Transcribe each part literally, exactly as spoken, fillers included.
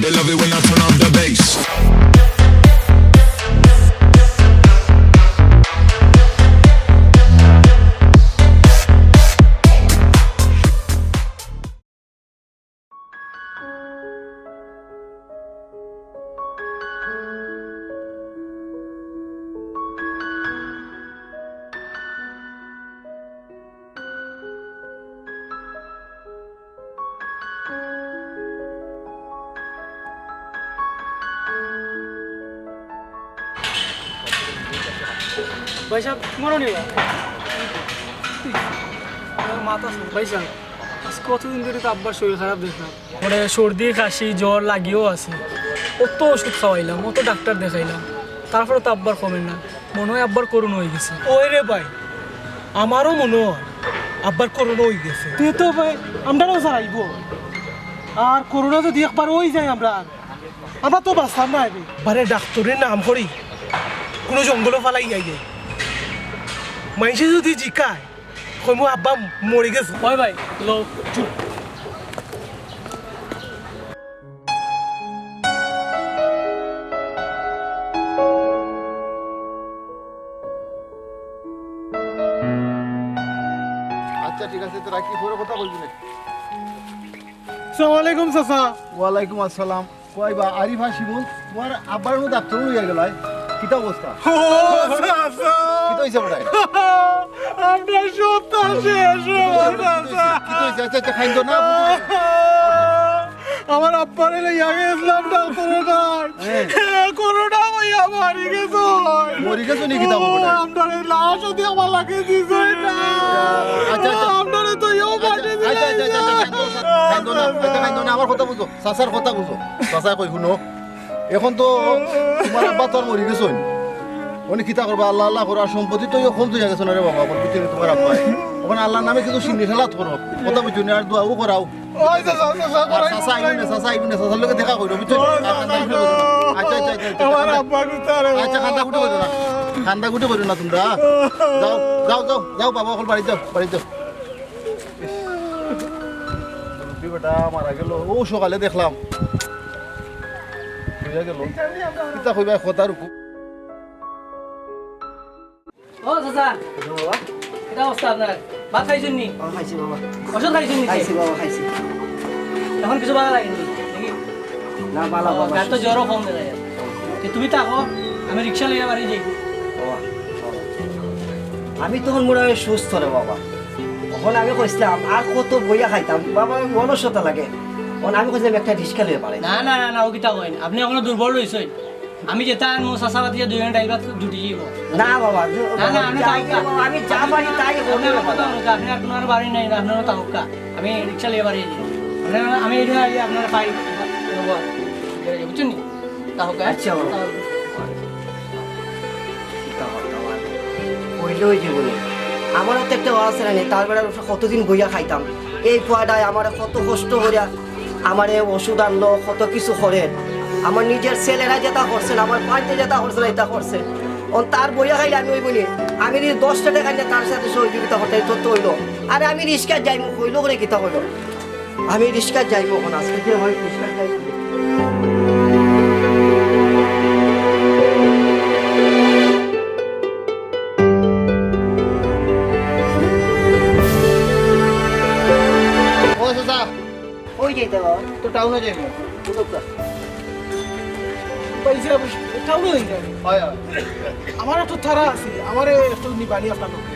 They love it when I turn up the bass. ভাইসাব, মনো নিবা। আমার মাথা চলে। ভাইসাব, আজ কতদিন ধরি তো আব্বার শরীর খারাপ দেখলাম। মানে সর্দি, কাশি, জ্বর লাগিও আছে। অত ওষুধ খাওয়াইলাম, অত ডাক্তার দেখাইলাম, তারপরে তো আব্বার কমে না। মনো অয় আব্বার করোনা অইগেছে। ওই রে ভাই, আমারও মনো অয় আব্বার করোনা অইগেছে। তে তো ভাই, আমরারও ছাড়াইবো। আর করোনা যদি একবার অই যায় আমরার, আমরা তো বাঁচতাম না এবে। বারে ডাক্তারর নাম করি, কুনু জঙ্গলো ফালাই আইয়ে। মাইনষে যদি জিকায়, কইমু আব্বা মরি গেছে। ওই ভাই, লো। আচ্ছা, ঠিক আছে, তো রাখি, পরে কথা কইবি নে। আসসালামু আলাইকুম চাচা। ওয়ালাইকুম আসসালাম। কই বা আরিফা শিমুল, তুমার আব্বারে ডাক্তারো লইয়া গেলায়, কিতা অবস্থা? ও চাচা, কিতা অইছে বেটায়? আমরা সব তো শেষ, ও চাচা। কিতা অইছে? আচ্ছা, আচ্ছা, কাইন্দো না। আমার আব্বারে লইয়া গেছিলাম ডাক্তারর কাছে। হ্যাঁ। করোনা অইয়া মরি গেছে। মরি গেছে নি কিতা খবর? আমরারে লাশ অদি আমার লাগে দিছে না। আচ্ছা, আচ্ছা। আমরারে তো ইয়েও আচ্ছা, পাঠিয়ে দিছে। আচ্ছা, আচ্ছা, আচ্ছা, আচ্ছা, কাইন্দো না, কাইন্দো না, আচ্ছা, কাইন্দো না, আমার কথা বুঝো, চাচার কথা বুঝো, চাচায় কই হুনো, এখন তো তুমার আব্বা তো আর মরি গেছইন, অনে কিতা করবা, আল্লাহ আল্লাহ করো, আর সম্পত্তি তো ইয়ে কম অইয়া গেছে না রে বাবা, অখন বুঝছো নি তুমার আব্বা, অখন আল্লাহর নামে কিছু সিন্নি সালাত করো, কথা বুঝছো নি, আর দোয়াও করাও। ওই যে চাচা, চাচা, আর চাচা আইবো না, চাচা আইবো না, চাচার লগে দেখা করিও, বুঝছো? ওই চাচা, আচ্ছা, আচ্ছা, আচ্ছা, আচ্ছা, আমার আব্বা গুতারে। আচ্ছা, কান্দা কুটি করিও না। কান্দা কুটি করিও না তুমরা। যাও, যাও, যাও, যাও, বাবা, অকল বাড়িত যাও, বাড়িত যাও। ইস, মুরব্বি বেটা মারা গেল। অউ সকালে দেখলাম। অইয়া গেল। কিতা কইবা, কথার হুকুম। ও চাচা, বাবা। কিতা অবস্থা আপনার? ভাত খাইছইন নি? ও, খাইছি বাবা। ওষুধ খাইছইন নি? খাইছি বাবা, খাইছি। অখন কিছু ভালা লাগেনি? দেখি। না, ভালা ও, বাবা। গাত তো জ্বরও কম দেখা যায়। তে তুমি থাকো, আমি রিক্সা লইয়া বাড়ি যাই। ও, ও। আমি তখন মোটামুটি সুস্থ রে বাবা। অখন আমি কইছিলাম, আর কত বইয়া খাইতাম? বাবা, আমি অলসতা লাগে। অখন আমি কইছিলাম, একটা রিক্সা লইয়া বাড়ি। না, না, না, না, ও কিতা কইন? আপনে অখনো দুর্বল রইছইন। আমি যেতা আনমু, চাচা ভাতিজা দুইজনে ডাইল ভাত জুটি যাইবো। না বাবা, না, না, আপনে যাই থাকউক্কা। বাবা, আমি যা পারি তাই করবো আপনে আমার বাবা। কথা হুনউক্কা, আপনে আর কুনু আর বাড়ি নাই, আপনে থাকউক্কা। আমি রিক্সা লইয়া বাড়ি যাই। আপনে, আমি এদিকে আইয়া আপনারে পাই। বুঝছইন নি? থাকউক্কা। আচ্ছা বাবা। কিতা করতাম আর? কইলে অই জীবনে। আমারও তো একটা আছে না নি, তার বেটার উপরে কতদিন বইয়া খাইতাম। এই পুয়াটায় আমারে কত কষ্ট করিয়া আমারে ওষুধ আনলো, কত কিছু করের। আমার নিজর ছেলেরা যেতা করছেন, আমার ভাইতে যেতা করছেন, ইতা করছেন। অন তার বইয়া খাইলে আমি অইবো নি? আমি যদি দশটা টেকা নিয়া তার সাথে সহযোগিতা করতাম, তো, তো অইলো। আরে আমি রিক্সাত যাইমু, কইলো করে কিতা কইলো? আমি রিক্সাত যাইমু অখন, আজকে যে হয় রিক্সাত যাইমু। ও চাচা, কই যাইতা বাবা? তো টাউনো যাইমু। বুঝছইন? পয়সা টাউনো যাইতা? হয়, হয়। আমার একটু তাড়া আছে, আমারে একটু নিবানি আপনার লগে।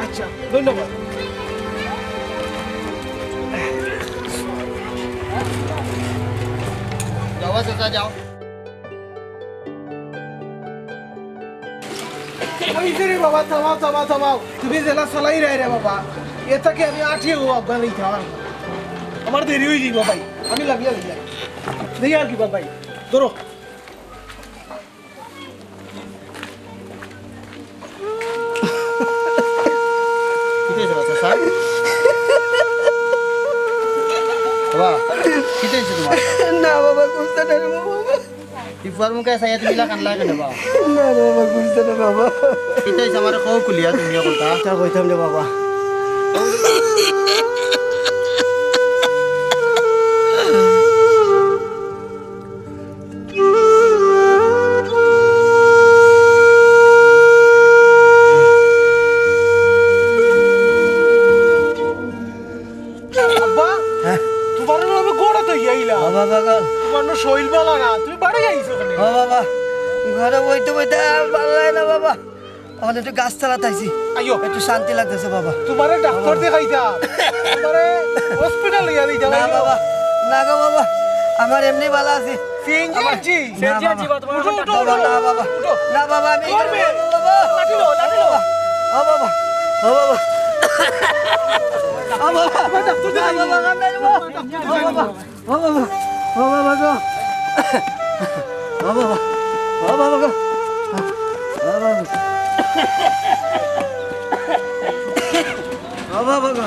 আচ্ছা, ধন্যবাদ। যাও চাচা, যাও। অইছে রে বাবা, থামাও, থামাও, থামাও। তুমি যেলা চালাইরায় রে বাবা, এ থাকি আমি আটিয়াউ আফগান অইতাম। আমার দেরি অই যাইবো ভাই, আমি লামিয়া লইয়া। দেখি আর কিবা ভাই, ধরো। কিতা অইছে বাবা, স্যার? বাবা, কিতা অইছে তুমার? না বাবা, কুন্তা নাই রে বাবা। ই ফুয়ার মুখে চাইয়া তুমি ইলা কান্দলায় কেনে বা? না রে বাবা, কুন্তা নাই বাবা। কিতা অইছে আমারে কও খুলিয়া তুমি অকলতা। তা কইতাম রে বাবা। আইলা। ও বাবা গো। তোমার নু শরীর ভালা না, তুমি বাড়ি আইছো কেনে? ও বাবা, ঘরে বইতে বইতে আর ভালা লাগে না বাবা। অখন একটু গাছতলাত আইছি। আইও। একটু শান্তি লাগতেছে বাবা। তোমারে ডাক্তার দেখাইতাম, তোমারে হসপিটাল লইয়া দিতাম, না আইও। বাবা, না গো বাবা, আমার এমনি ভালা আছি। সিএনজি আমার আনছি। না সিএনজি আনছি বাবা। বাবা, তোমার উঠো, উঠো, বাবা, উঠো। না বাবা, উঠো। না বাবা, আমি করবে। বাবা। লাঠি লো, লাঠি লো। ও বাবা, ও বাবা, ও বাবা। ও বাবা, ডাক্তার না দেখাইবো। বাবা, না বাবা। ও বাবা, ও বাবা গো। ও বাবা, ও বাবা গো। ও বাবা। ও বাবা গো।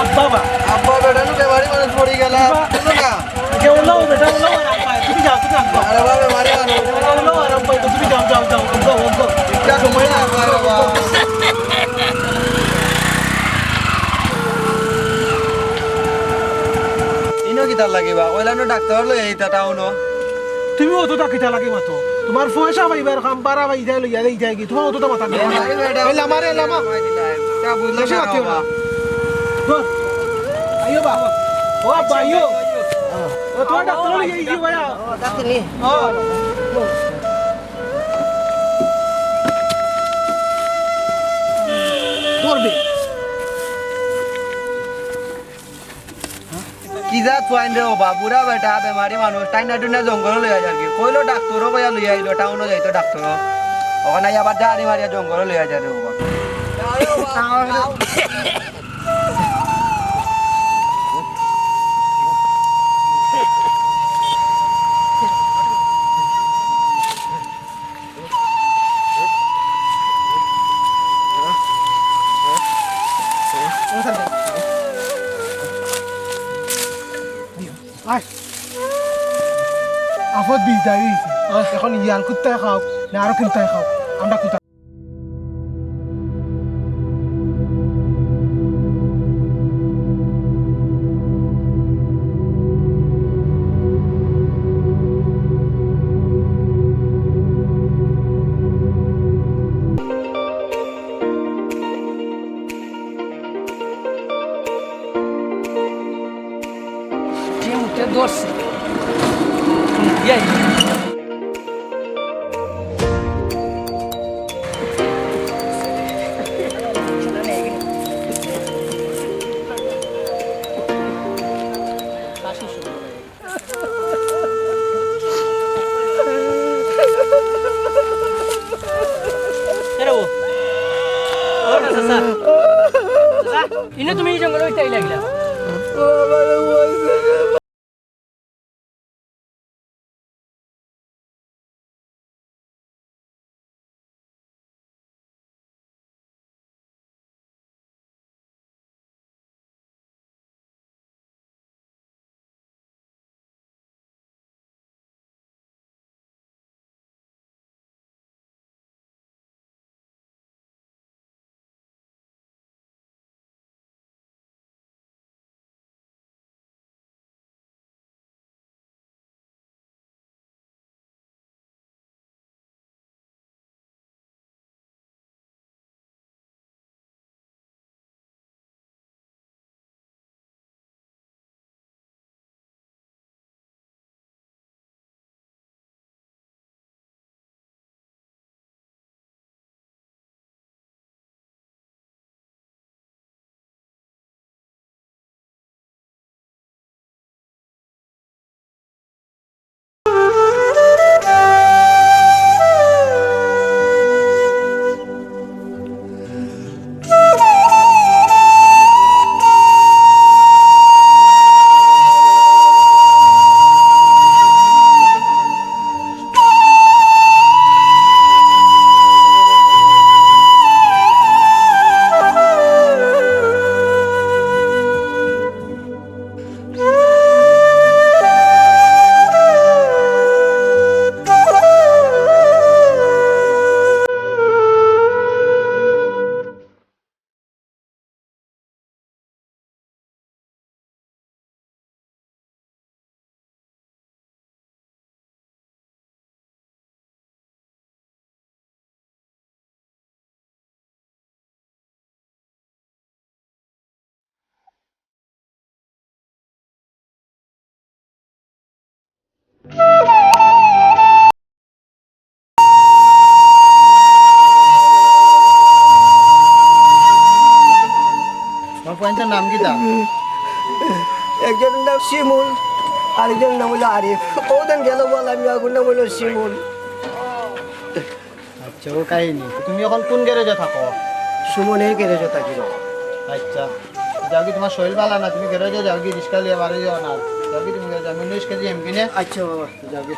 আব্বা বা। আব্বা, বেটা নু বেমারি মানুষ পড়ি গেলা। আব্বা। শুনো না। এটা হলো, এটা হলো, আর আব্বা, তুমি যাও, তুমি আব্বা। আরে বাবা, বেমারি মানুষ। এটা হলো, আর আব্বা, তুমি যাও, যাও, যাও, যাও, যাও। এটা সময় না, আব্বা, আরে বাবা। ইনো কিতার লাগি বা? ওইলানো ডাক্তার লই আইতা টাউনো। তুমি অতটা কিতা লাগি মাতো? তোমার পয়সা পাইবার কাম, বারা পাইতায় লইয়া দেইতায় কি? তোমার অতটা মাথা এ, নাই। আরে বেটা, এ, লামা রে, লামা। তা বুঝলাম বেশি না, মাতিও না। বাবা। ধর। আইও বা। ও আব্বা, আইও। ও, তোমার ডাক্তার লইয়া আইও, ভাইয়া। ও, ডাক্তার নি? ও। ধরবে। কি জাত ফুয়াইন রে ওবা, বুড়া বেটা, বেমারি মানুষ, টাইনা টুইনা জঙ্গলো লইয়া যার কি? কইলো ডাক্তারও কইয়া লইয়া আইলো, টাউনো যাইতো ডাক্তারও। ওখানে আবার জারি মারিয়া জঙ্গলো লইয়া যার রে ওবা। আয়। আফত বিদায় হইছে। আহ। এখন ইয়াল কুত্তায় খাও, না আরো কুত্তায় খাও? আমরা কুত্তা যে মুখে ধরছে। হুম, এই। এরে ও। ও না, চাচা। চাচা, ইনো তুমি ই জঙ্গলো উঠতে লাগিলা। একজনর নাম শিমুল, আরেকজনর নাম অইলো আরিফ। অউ দিন গেল বল, আমি আগুন নাম অইলো শিমুল। আচ্ছা, অউ কাহিনী। তুমি অখন কুন গ্যারেজো থাকো? সুমনের গ্যারেজো থাকি বাবা। আচ্ছা, যাওগি, তুমার শরীর ভালা না, তুমি গ্যারেজো যাওগি, রিক্সা লইয়া বারই যাও না। যাওগি তুমি গ্যারেজো, আমি অইন্য রিক্সা দিয়া এমকিনে। আচ্ছা বাবা। যাওগি।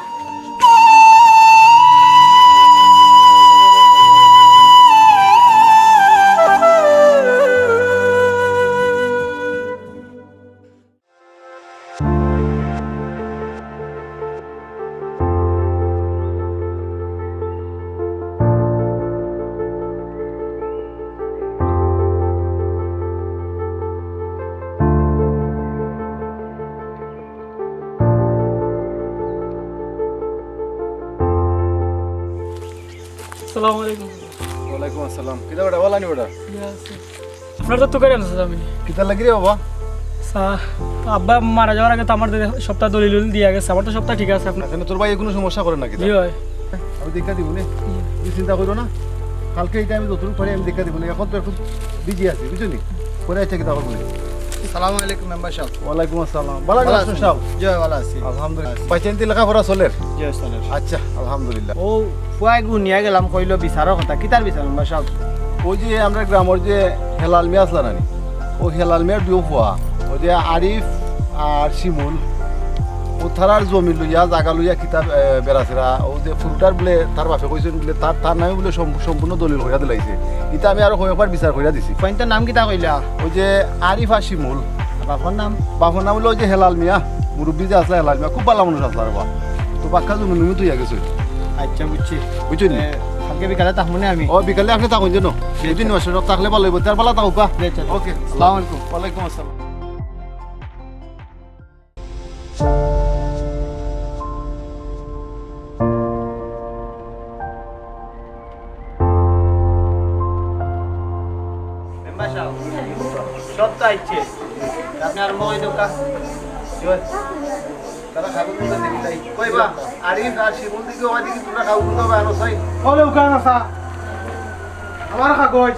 আসসালামু আলাইকুম। ওয়ালাইকুম আসসালাম। কিতা বেটা, ভালা নি বেটা? আপনার তো তুকারি আনছে আমি। কিতা লাগি রে বাবা? স্যার, আব্বা মারা যাওয়ার আগে তো আমার সবটা দলিল উলিল দিয়া গেছে, আমার তো সবটা ঠিক আছে। আপনার আচ্ছা, না, তোর ভাই কোনো সমস্যা করে না কিতা? জি ভাই। আমি দেখা দিমু নে। তুমি চিন্তা করিও না, কালকে ইটা আমি যতটুকু পারি আমি দেখা দিমু নে। অখন তো একটু বিজি আছি, বুঝছো নি? পরে আইচ্ছা কিতা করবো নে। আসসালামু আলাইকুম মেম্বার সাব। ওয়ালাইকুম আসসালাম। ভালা আছইন সাব? জি ভাই, ভালা আছি। আলহামদুলিল্লাহ। ভাইছাইন্তে লেখাপড়া চলের? জি চলের। আচ্ছা, আলহামদুলিল্লাহ। অউ পুয়াইগু নিয়া গেলাম, কইলো বিচারর কথা। কিতার বিচার মেম্বার সাব? অউ যে আমরার গ্রামর যে হেলাল মিয়া আছলা না নি, অউ হেলাল মিয়ার দুইও পুয়া, অউ যে আরিফ আর শিমুল, অউ তারার জমি লইয়া, জাগা লইয়া কিতা, এ, বেড়াছেড়া, অউ যে ফুলটার বুলে তার বাপে কইছইন বুলে তার, তার নামে বুলে সম-, সম্পূর্ণ দলিল করিয়া দিলাইছে। ইতা আমি আরো কয়েকবার বিচার করিয়া দিছি। পুয়াইন্তর নাম কিতা কইলা? অউ যে আরিফ আর শিমুল। বাপর নাম? বাপর নাম অইলো অউ যে হেলাল মিয়া, মুরব্বি যে আছলা হেলাল মিয়া, খুব ভালা মানুষ আছলা রে বা। তো বাক্কা জমি নমি থইয়া গেছে। আচ্ছা, বুঝছি। বুঝছো নি? এ, কালকে বিকালে থাকমু নে আমি। ও, বিকালে আপনে থাকইন যেন। জি, দুই দিন আচ্ছা। মাসে থাকলে ভালা অইবো। তার ভালা থাকউক্কা। জি, আচ্ছা, আচ্ছা। ওকে। আসসালামু আলাইকুম। ওয়ালাইকুম আসসালাম। মেম্বার সাব, সব তো আইছে। আপনে আর মই দোকা। তারা কাগজ তুলতে দেখি তাই। কই বা, আরিফ আর শিমুল দিকে ওবা দিকে তোমরা কাগজ তুলতে হবে, আনো সাই। বলে উকান আসা। আমার কাগজ,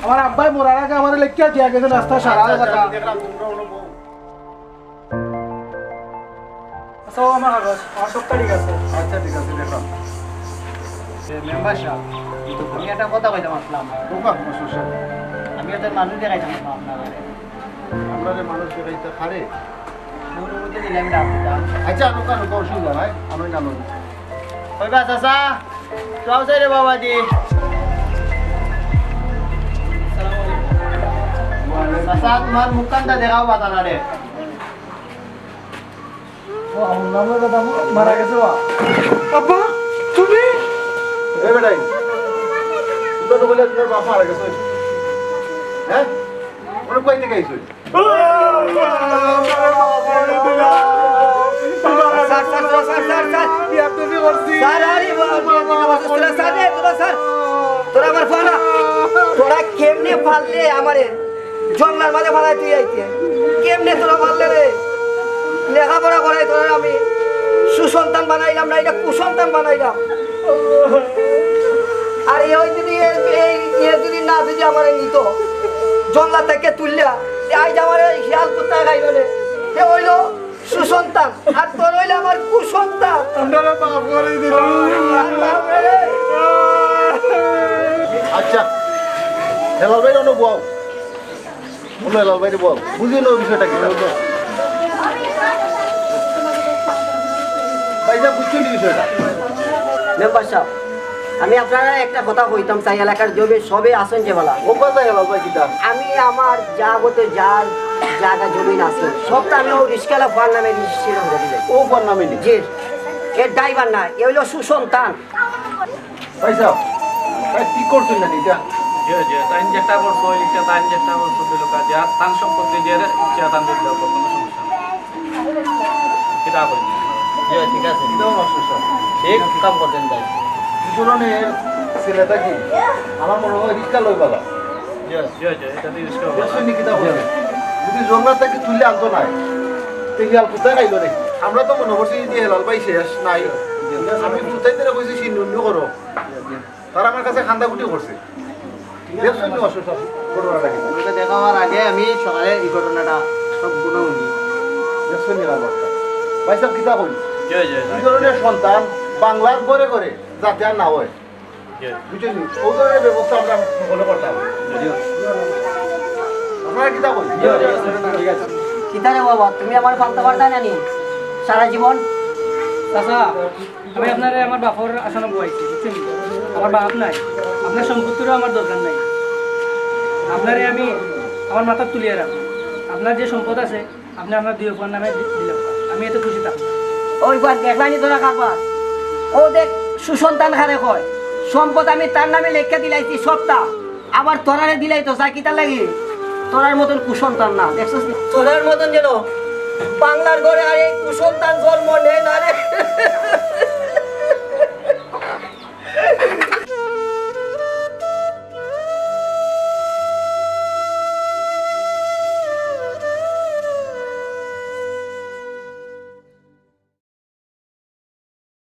আমার আব্বায় মরার আগে আমারে লেখিয়া দিয়া গেছে রাস্তা সারা আচ্ছা, আচ্ছা, কথা। আমি দেখলাম তোমরা অনো বউ। আচ্ছা, ও আমার কাগজ, আমার সবটা ঠিক আছে। আচ্ছা, ঠিক আছে, দেখলাম। এ, মেম্বার সাব, আমি একটা কথা কইতাম আসলাম। ওবা, মাস্টার সাব। আমি একটা মানুষ দেখাইতাম আসলাম আপনার ঘরে। আমরা যে মানুষ দেখাইতে পারে। মনে মধ্যে দিলে আমি ডাক দিতাম। আচ্ছা, আনো, আনো, অসুবিধা নাই, আমি জানো। কই বা চাচা, যাও যাই রে বাবা দি। চাচা, তোমার মুখখানটা দেখাও বাতানারে। ও, আমার নাম দাদা মারা গেছে বা। আব্বা, তুমি? এ বেটাই, তুই তো বলে তোর বাপ মারা গেছে। হ্যাঁ? ওরা কই থেকে আইছো? Sir, sir, sir, sir, sir, sir. Sir, আরে বাবা, স্যার, স্যার, স্যার, তোরা আমার ফোন না। তোরা কেমনে পারলে আমারে জঙ্গলার মাঝে ফালাই তুই আইতে? কেমনে তোরা পারলে রে? লেখাপড়া করাই তোরা আমি সুসন্তান বানাইলাম না, ইটা কুসন্তান বানাইলাম। আর এ ওই যদি এ, এই, এ যদি না যদি আমারে নিত, জঙ্গলা থেকে তুললা, এ আইজ আমারে এই শিয়াল কুত্তায় খাইল রে। এ অইলো সুসন্তান, আর তোর অইলো আমার কুসন্তান। আমরা মাফ করে দিলাম। আচ্ছা, হেলাল ভাই, অনো বও। বলো, হেলাল ভাই রে, বল। বুঝি না বিষয়টা কি? ভাই সাহেব, বুঝছেন কি বিষয়টা? মেম্বার সাহেব, আমি আপনারারে একটা কথা কইতাম চাই, এলাকার জমি সবে আছেন যে বালা। ও কথা হেলাল ভাই কিতা? আমি আমার যাবতীয় যার জাগা জমিন আছে, সবটা আমি অউ রিস্কালা পুয়ার নামে রেজিস্ট্রি করে দিলাম। অউ পুয়ার নামে নি? জি। এ ড্রাইভার না, এ অইলো সুসন্তান। ভাই সাহেব, ভাই ঠিক করছইন না ইটা? জি, জি, তাইন যেটা করছইন, ইটা তাইন যেটা করছইন, দিল কাজে, আর তান সম্পত্তি যে ইচ্ছা তান দিতে হবে, কোনো সমস্যা নাই। কিতা কইন? জি, ঠিক আছে। কিতা মাস্টার সাহেব? ঠিক কাম করছইন ভাই। কিশোরনের ছেলেটা কি? আমার মনে হয় রিক্সা লই বালা। জি, জি, জি, এটা তো রিক্সা বালা। দেখছইন নি কিতা করছে? যদি জঙ্গলা থাকি তুলে আনতো না, তে হিয়াল কুত্তায় খাইল রে। আমরা তো মনে করছি যে হেলাল ভাই শেষ নাই। আমি কুত্তায় ধরে কইছি, "সিন্নি উন্নি করো।" তারা আমার কাছে কান্দাকুটি করছে। দেখছইন নি অশোক চাচা, ঘটনাটা কিতা? আপনাকে দেখা হওয়ার আগে আমি সকালে এই ঘটনাটা সব গুণা উনি। দেখছইন নি আমার কথা? ভাই সাহেব, কিতা কইন? জি, জি, জি। এই ধরনের সন্তান বাংলার ঘরে ঘরে যাতে আর না হয়। জি। বুঝছইন নি? ওই ধরনের ব্যবস্থা আমরা সকলে করতাম। জি। আপনারা কিতা কইন? জি, জি, জি, ঠিক আছে। কিতা রে বাবা, তুমি আমার পালতে পারতায় না নি সারা জীবন? চাচা, আমি আপনারে আমার বাপর আসনে বওয়াইছি, বুঝছইন নি? আমার বাপ নাই, আপনার সম্পত্তিরও আমার দরকার নাই। আপনারে আমি আমার মাথাত তুলিয়া রাখমু। আপনার যে সম্পদ আছে, আপনে আপনার দুই ফুয়ার নামে দি-, দিলাউক্কা। আমি এতে খুশি থাকমু। ওই বার দেখলানি তোরা কারবার। ও দেখ, সুসন্তান কারে কয়। সম্পদ আমি তার নামে লেখিয়া দিলাইছি সবটা। আবার তোরারে দিলাইতো চাই কিতার লাগি? তোরার মতন কুসন্তান না, দেখছস নি? তোরার মতন যেন বাংলার ঘরে আর এই কুসন্তান জন্ম নেয় না রে।